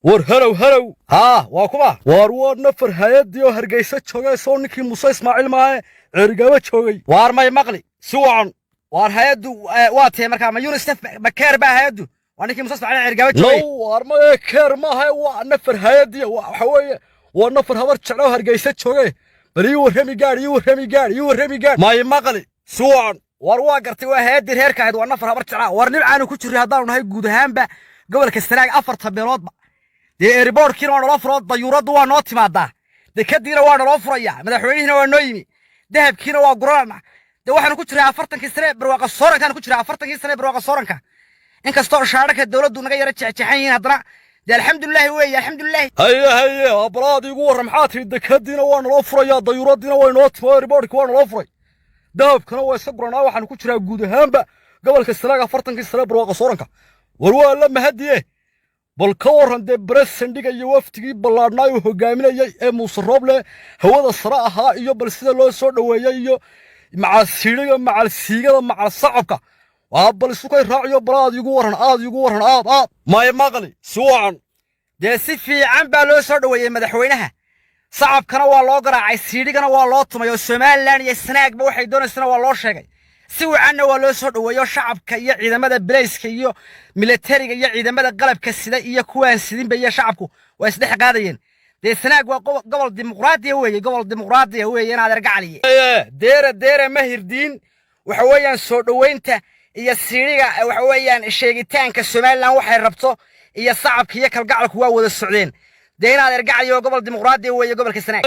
War hello, hello. Haa, waa kuma? Waar waa nafar hay-addii oo Hargeysa joogay, soo ninkii Muuse Ismaaciil maahe Ceerigaaba joogay? Waar may maqli si wacan. Waar hay-addu waa tee markaa? Ma UNICEF, ma CARE baa hay-addu? Waa ninkii Muuse Ismaaciil Ceerigaaba joogay? No, waar ma CARE maaha, waa nafar hay-addii. Waxa weeye waa nafar Habar Jeclo oo Hargeysa joogay. Bal ii warrami gaadh, ii warrami gaadh, ii warrami gaadh. May maqli si wacan. War waa gartay, waa hay-addii reerka ahayd, waa nafar Habar Jeclaa. War nibcaanu ku jirray haddaanu nahay guud ahaanba gobolka Sanaag afarta beeloodba. Dee airportkiina waa naloo furo, dayuuraddu waa noo timaadaa, dekadiina waa naloo furaya, madaxweynihiina waa noo yimi, dahabkiina waa guranana. Dee waxaanu ku jiraa 40kii sane barwaaqa soorankaanu ku jiraa, 40kii sane barwaaqa sooranka. Inkastoo shaararka dowladdu naga yara jexjexan yihiin, haddana dee alxamdulilaahi weeye, alxamdulilaahi. Haye haye, balaad iigu warram. Maxaa tihi? Dekadiina waa naloo furayaa, dayuuraddiina way noo timo, airportkii waa naloo furay, dahabkana waa iska guranaa. Waxaanu ku jiraa guud ahaanba gobolka Sanaag 40kii sane barwaaqa sooranka. War waa la mahadiye. Bal ka warran dee presidentiga iyo wafdigii ballaadhnaa uu hogaaminayey ee Muuse Rooble hawada sare ahaa, iyo bal sida loo soo dhoweeyey, iyo macal siidhiga, macal siigada, macal sacabka? Waa bal isukay raaciyo. Bal aad iigu warran, aad iigu warran, aad aad. May maqli si wacan. Dee si fiican baa loo soo dhoweeyey madaxweynaha, sacabkana waa loo garaacay, siidhigana waa loo tumay, oo Somaliland iyo Sanaagba waxay doonaysana waa loo sheegay. Si wacanna waa loo soo dhoweeyo, shacabka iyo ciidamada bilayska iyo militariga iyo ciidamada qalabka sida iyo kuwaan sidinba iyo shacabku waa isdhex qaadayeen. Dee Sanaag waa gobol dimuqraadiya weeye, gobol dimuqraadiya weeye. Inaad ergacaliye deera deera ma hirdiin. Waxa weeyaan soo dhoweynta iyo siidhiga, waxa weeyaan sheegitaanka Somaliland waxay rabto, iyo sacabka iyo kalgacalku waa wada socdeen. Dee inaad ergacaliyo waa gobol dimuqraadiya weeye gobolka Sanaag.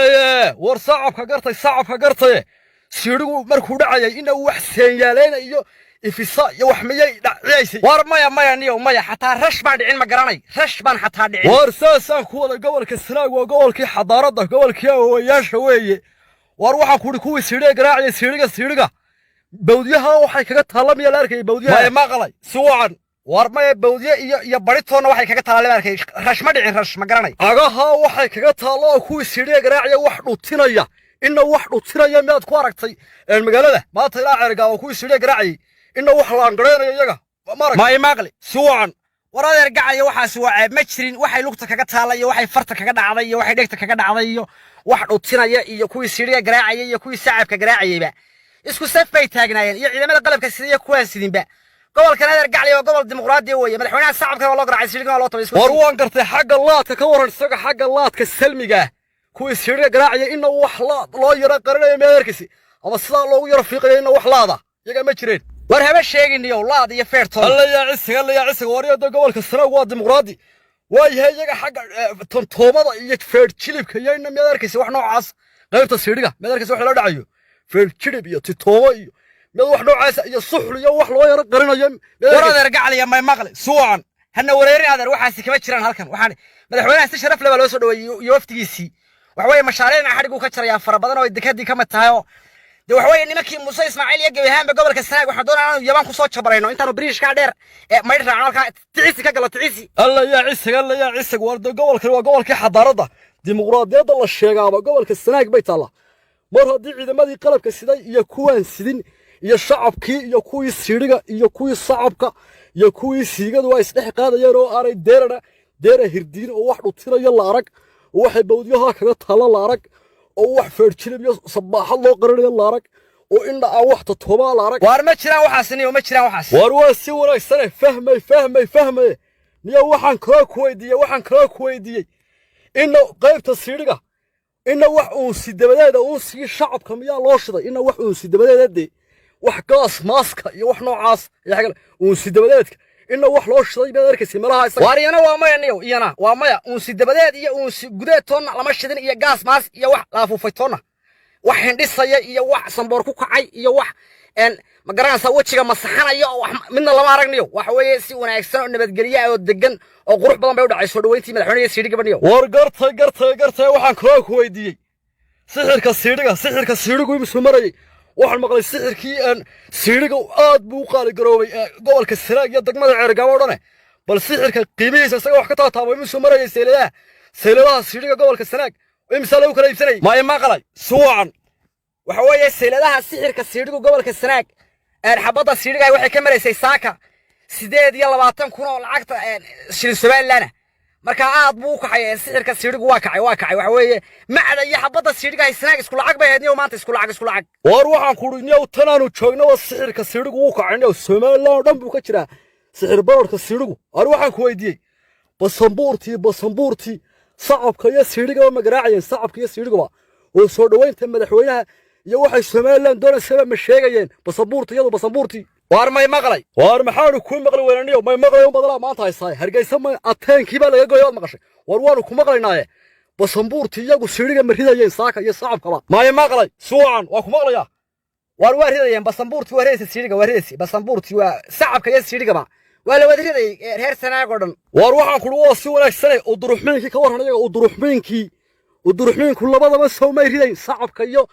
War sacabka gartay, sacabka gartaye. Siidhigu markuu dhacayay ina wax seenyaaleyna iyo ifisa iyo wax miyay dhaciyaysay? War maya, maya niyow, maya. Xataa rash baan dhicin, ma garanay, rash baan xataa dhicin. War saasaan ku waday. Gobolka Sanaag waa gobolkii xadaaradda, gobolkii awowayaasha weeye. War waxaan ku uhi, kuwii siidhiga garaacaya, siidhiga siidhiga bawdyaha waxay kaga taalla miyaa la arkayay bawdyaha? Maya, maqlay si wacan. War maya, bawdye iyo baritoonna waxay kaga taalla lama arkay. Rash ma dhicin, rash ma garanay. Cagaha waxay kaga taallo oo kuwii siidhiga garaacaya wax dhutinaya, inna wax dhutinaya miyaad ku aragtay magaalada maanta ilaa Ceerigaaba kuwii siidhiga garaacayay? Inna wax laangaraynaya iyaga ma arag? Maya, maqli si wacan. War adeer gacaya, waxaasi waa ceeb. Ma jirin waxay lugta kaga taalla iyo waxay farta kaga dhacday iyo waxay dhegta kaga dhacday iyo wax dhutinaya, iyo kuwii siidhiga garaacayay iyo kuwii sacabka garaacayayba isku saf bay taagnaayeen, iyo ciidamada qalabka sida iyo kuwaan sidinba. Gobolkan, adeer gacliya, waa gobol dimuqraadiya weeye. Madaxweynaha sacabkana waa loo garaacay, siidhigana waa loo tabay. War waan gartay. Xagga laadka ka waran isaga, xagga laadka salmiga ah, kuwii siidhiga garaacaya inna wax laad loo yaro qarinayo miyaad arkaysi, ama sidaa loogu yaro fiiqayo? Inna wax laada iyagaa ma jireen? War haba sheeginiyow, laad iyo feertoon. Alla yaa cisiga, alla yaa cisiga. Waryada gobolka Sanaag waa dimuqraadi waayahay. Iyaga xagga tontoomada iyo feer jilibka iyo inna miyaad arkaysa wax noocaas? Qaybta siidhiga miyaad arkaysa wax loo dhacayo, feer jilib iyo titoomo iyo miyaad wax noocaas iyo suxul iyo wax loo yaro qarinayo miyaad War arkaysa? adeer gacliya, may maqli si wacan. Hana wareerin adeer, waxaasi kama jiraan halkan. Waxaan madaxweynaha si sharaf leh baa loo soo dhaweeyey iyo wafdigiisii. Waxa weeye mashaariicna xadhiguu ka jarayaa fara badan oo dekadii ka mid tahay, oo de waxa weeye nimankii Muuse Ismaaciil iyo gebi ahaanba gobolka Sanaag waxaan doonaa inaanu Yabaan kusoo jabarayno, intaanu biriishkaa dheer ee maydh raacno, halkaa Ticisi ka galo, Ticisi. Alla yaa cisiga, alla yaa cisiga. War de gobolkani waa gobolkii xadaaradda, dimuqraadiyadda la sheegaaba gobolka Sanaag bay taallaa. Mar haddii ciidamadii qalabka siday iyo kuwaan sidin iyo shacabkii iyo kuwii siidhiga iyo kuwii sacabka iyo kuwii siigadu ay isdhex qaadayeen, oo aanay deerana deera hirdiin, oo wax dhutinaya la arag, oo waxay bawdyaha kaga taalla la arag, oo wax feerjilib iyo sabaaxad loo qarinayo la arag, oo indha aan wax tatoobaa la arag. Waar ma jiraan waxaas niyo, ma jiraan waxaas. Waar waa si wanaagsane. Fahmay, fahmay, fahmay. Niyo waxaan kaloo ku weydiiyey, waxaan kaloo ku weydiiyey, inna qaybta siidhiga inna wax uunsi dabadeeda, uunsigii shacabka miyaa loo shiday? Inna wax uunsi dabadeeda, dee wax gaas maaska iyo wax noocaas iyo xagal uunsi dabadeedka, inna wax loo shiday miyaad arkaysay meelaha isaga? Waar iyana waa maya niyow, iyana waa maya. Uunsi dabadeed iyo uunsi gudeed toonna lama shidin, iyo gaas maas iyo wax laafuufay toonna. Wax hindhisaya iyo wax samboor ku kacay iyo wax ma garanaysaa wejiga masaxanaya oo wax midna lama aragniyo. Waxa weeye si wanaagsan oo nabadgelyo ah oo degan oo qurux badan bay u dhacay soo dhoweyntii madaxweynaha siidhi gabadhiyo. War gartay, gartay, gartay. Waxaan kaloo ku weydiiyey sixirka siidhiga, sixirka siidhigu imisuu marayay? Waxaan maqlay sixirkii aan siidhiga aad buu u qaali garoobay gobolka Sanaag iyo degmada Ceerigaabo o dhane. Bal sixirka qiimihiisa isaga wax ka taataabo, imisuu marayay sayladaha, sayladaha siidhiga gobolka Sanaag imisaa lagu kala iibsanayay? Ma maqlay si wacan? Waxa weeye sayladaha sixirka siidhigu gobolka Sanaag, xabadda siidhiga waxay ka maraysay saaka 28,000 oo lacagta shilin Somaliland. Marka aad buu u kacay sixirka siidhigu, waa kacay, waa kacay. Waxa weeye macda iyo xabadda siidhiga hay Sanaag isku lacag bay ahayd niyow, maanta isku lacag, isku lacag. Waar waxaan ku idhi, niyow, tanaanu joognaba sixirka siidhigu wuu kacay, niyow. Somaliland oo dhan buu ka jiraa sixir bararka siidhigu. Waar waxaan ku weydiiyey, basambuurtii, basambuurtii sacabka iyo siidhigaba ma garaacayeen? Sacabka iyo siidhigaba oo soo dhoweynta madaxweynaha iyo waxay Somaliland doonaysaba ma sheegayeen basambuurta iyadu, basambuurtii? Waar may maqlay? Waar maxaanu kuu maqli weynaniyo? May maqlay badalaa maanta haysaay. Hargeysa ma ateenkii baa laga gooyay? Waad maqashay? War waanu ku maqlaynaaye, basambuurtii iyagu siidhiga ma ridayeen saaka iyo sacabkaba? May maqlay? Suucan waa ku maqlayaa. Waar waa ridayeen basambuurtii, waa ridaysa siidhiga, waa ridaysa basambuurtii, waa sacabka iyo siidhigaba waa la wada ridayay reer Sanaag oo dhan. Waar waxaan kuhi, waa si wanaagsanay. Uduruxmiinkii ka warran iyaga, uduruxmiinkii, uduruxmiinku labadaba sow may ridayn sacabka iyo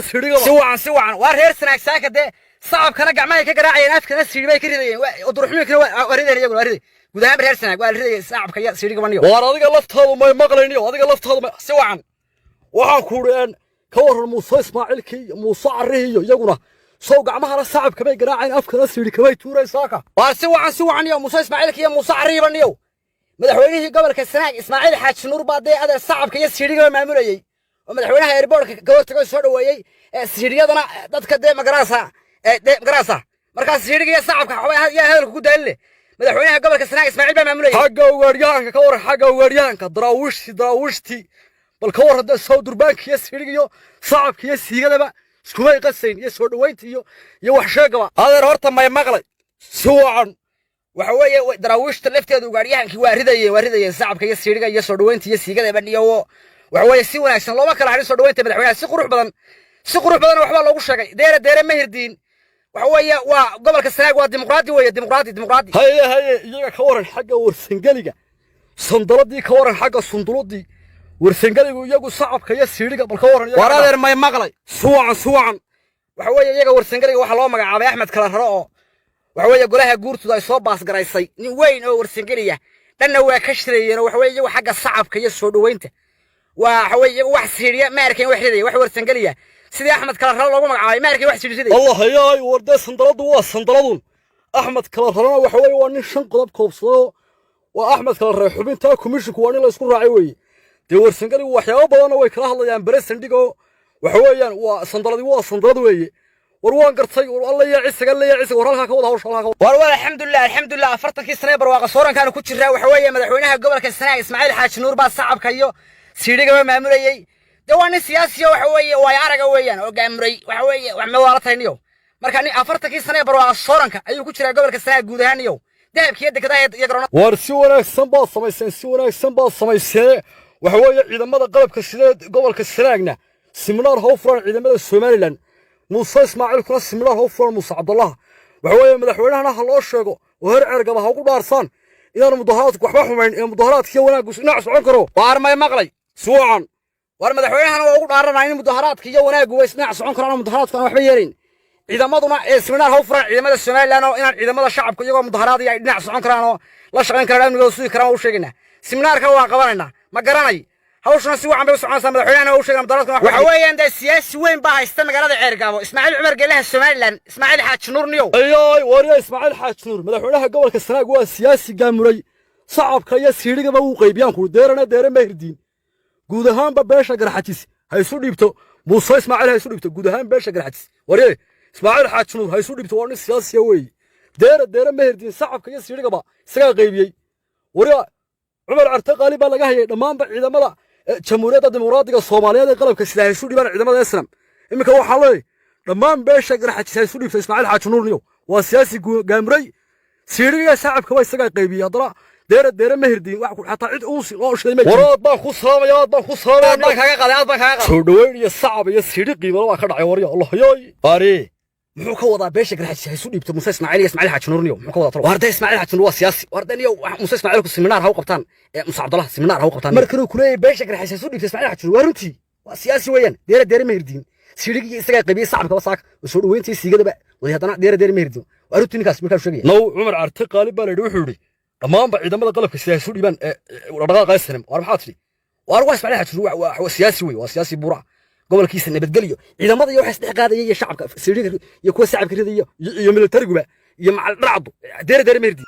siidhigaba? Si wacan, si wacan. Waa reer Sanaag saaka dee sacabkana gacmahay ka garaacayeen, afkana siidhi bay ka ridayeen, uduruxmiinkina waa ridayeen iyaguna, waa riday. Guud ahaan reer Sanaag waa la ridayay sacabka iyo siidhigaba niyo. Waar adiga laftaadu may maqlayniyo? Adiga laftaadu may Si wacan. Waxaan ku idhi, ka warran Muuse Ismaaciilkii, Muuse Carrihi iyo iyaguna sow gacmahana sacabka bay garaaceen, afkana siidhi kamay tuurayn saaka? Waar si wacan, si wacan. Iyo Muuse Ismaaciilka iyo Muuse Carrihiba niyow, madaxweynihii gobolka Sanaag Ismaaciil Xaaji Nuur baa dee adeer sacabka iyo siidhigaba maamulayey oo madaxweynaha airportka ka hortagay, soo dhoweeyey siidhiyadana dadka dee magaraasa, dee magaraasa. Markaas siidhiga iyo sacabka waxba yaa hadalka ku daalile, madaxweynaha gobolka Sanaag Ismaaciil baa maamulayay. Xagga ugaadhyahanka ka warran, xagga ugaadhyahanka, daraawiishtii, daraawiishtii bal ka warran dee. Sow durbaanka iyo siidhiga iyo sacabka iyo siigadaba iskumay qasayn iyo soo dhoweynta iyo wax sheegaba? Adeer horta may maqlay? Si wacan. Waxa weeye daraawiishta lafteedu ugaadhyahankii waa ridayeen, waa ridayeen sacabka iyo siidhiga iyo soo dhoweynta iyo siigadaba niyo. Waxa weeye si wanaagsan looma kala hadhin soo dhoweynta madaxweynaha, si qurux badan, si qurux badan waxbaa loogu sheegay. Deere deere ma hirdiin. Waxa weeye waa gobolka Sanaag waa dimuqraadi weeye, dimuqraadi, dimuqraadi. Haye, haye, iyaga ka waran xagga warsangeliga, sandaladii ka waran, xagga sunduladii warsangeligu iyagu sacabka iyo siidhiga bal ka waran iyaga? War adeer may maqlay? Si wacan, si wacan. Waxa weeye iyaga warsangeliga waxaa loo magacaabay Axmed Kala Raro oo waxa weeye golaha guurtooda ay soo baasgaraysay, nin weyn oo warsangeliya dhanna waa ka shirayeen. Oo waxa weeye iyagu xagga sacabka iyo soo dhoweynta waa waxa weeye iyagu wax siidhiya ma arkayn wax ridaya, wax warsangeliya sidii Axmed Kala Raro loogu magacaabay ma arkayn wax siidhi ridaya. Allah hayaay, war dee sandaladu waa sandaladun. Axmed Kala Rarona waxa weeye waa nin shan qodob koobsadoo, waa Axmed Kala Rare xubinta komishinku, waa nin la isku raacay weeye. Dee warsangeligu waxyaabo badanna way kala hadlayaan bere sandhigoo, waxa weeyaan waa sandaladii, waa sandalad weeye. War waan gartay. War alla yaa cisaga, alla yaa cisaga. War halkaa ka wada hawsha, halkaa ka wada. War war alxamdulilah, alxamdulilah, 40kii sane barwaaqa soorankaanu ku jiraa. Waxa weeye madaxweynaha gobolka Sanaag Ismaaciil Xaaji Nuur baa sacabka iyo siidhigaba maamulayey. Dee waa nin siyaasi oo waxa weeye waayo araga weeyaan oo gaamuray. Waxa weeye wax ma waala tahay niyow. Marka nin 40kii sane barwaaqa sooranka ayuu ku jiraa gobolka Sanaag guud ahaan niyow, dahabkiiyo dekedaha iyo garoonada. War si wanaagsan baad samayseen, si wanaagsan baad samayseen. Waxa weeye ciidamada qalabka sideed gobolka Sanaagna siminaar ha u furan ciidamada Somaliland, Muuse Ismaaciilkuna siminaar ha u furan Muuse Cabdallah. Waxa weeye madaxweynahana ha loo sheego oo heer Ceergaba ha ugu dhaarsaan inaan mudaharaadku waxba xumayn ee mudaharaadkiyo wanaaggu dhinac socon karo. Waar may maqlay? Si wacan. War madaxweynahana waa ugu dhaaranaa in mudaharaadka iyo wanaaggu way isdhinac socon karaan oo mudaharaadku aan waxba yeelayn. Ciidamaduna ee siminaar ha u furan ciidamada Somaliland oo inaan ciidamada shacabku iyagoo mudaharaadaya ay dhinac socon karaan oo la shaqayn karaan, amnigooda sugi karaan waa u sheegaynaa. Siminaarka waan qabanaynaa, ma garanay. Hawshuna si wacan bay u soconaysaa. Madaxweynahana waa u sheegnaa mudaharaadkuna. Waxa weeyaan dee siyaasi weyn baa haysta magaalada Ceergaabo, Ismaaciil Cumar Geelaha Somaliland, Ismaaciil Xaaji Nuur niyow. Ayaay, warya Ismaaciil Xaaji Nuur madaxweynaha gobolka Sanaag waa siyaasi gaamuray, sacabka iyo siidhigaba wuu qaybiyaan kuri. Deerana deere ma hirdiin. Guud ahaanba beesha Garxajis ha isu dhiibto Muuse Ismaaciil, ha isu dhiibto guud ahaan beesha Garxajis. Warye Ismaaciil Xaaji Nuur ha isu dhiibto, waa nin siyaasiya weeye. Deera deere ma hirdiin, sacabka iyo siidhigaba isagaa qaybiyey. Warya Cumar Carte Qaali baa laga hayay. Dhammaanba ciidamada Jamhuuriyadda Dimuqraadiga Soomaaliyeed ee qalabka sida ha isu dhiibaan ciidamada Islam. Iminka waxaa leeyahay dhammaan beesha Garxajis ha isu dhiibto Ismaaciil Xaaji Nuur niyo, waa siyaasi gaamuray, siidhiga sacabkaba isagaa qaybiyey. Haddana deere deere ma hirdiin, wax xataa cid uunsi loo shiday ma. Waraad baan ku salaamaya, aad baan ku salaamaya. Aad baan kaaga qaaday, aad baan kaaga qaaday. Soo dhoweyn iyo sacab iyo siidhi qiimalo baa ka dhacay. Warya Allah yoy. Baare muxuu ka wadaa beesha Garxajis ha isu dhiibto Muuse Ismaaciil iyo Ismaaciil Xaaji Nuur niyo? Muxuu ka wadaa talo? Waarda Ismaaciil Xaaji Nuur waa siyaasi. Waarda niyo, Muuse Ismaaciil ku siminaar ha u qabtaan, Muuse Cabdallah siminaar ha u qabtaan. Markan uu kuleeyahay beesha Garxajis ha isu dhiibto Ismaaciil Xaaji Nuur, waa runtii, waa siyaasi weeyaan. Deere deere ma hirdiin, siidhigii isagaa qaybiyey, sacabkaba saaka oo soo dhoweyntii siigadaba wadi, haddana deere deere ma hirdiin. Waa runtii ninkaas markaa sheegaya. Now Cumar Carte Qaalib baa la yidhi, wuxuu yidhi dhammaanba ciidamada qalabka sida ha isu dhiibaan dhaqdhaqaaqa SNM. Waar maxaa tidhi? Waar waa Ismaaciil Xaaji Nuur waa siyaasi wey, waa siyaasi buura gobolkiisa nabadgelyo, ciidamada iyo waxa isdhex qaadaya iyo shacabka siidhiga iyo kuwa sacabka ridaya iyo militарiguba. Iyo macal dharcaddu deere deere meherdi.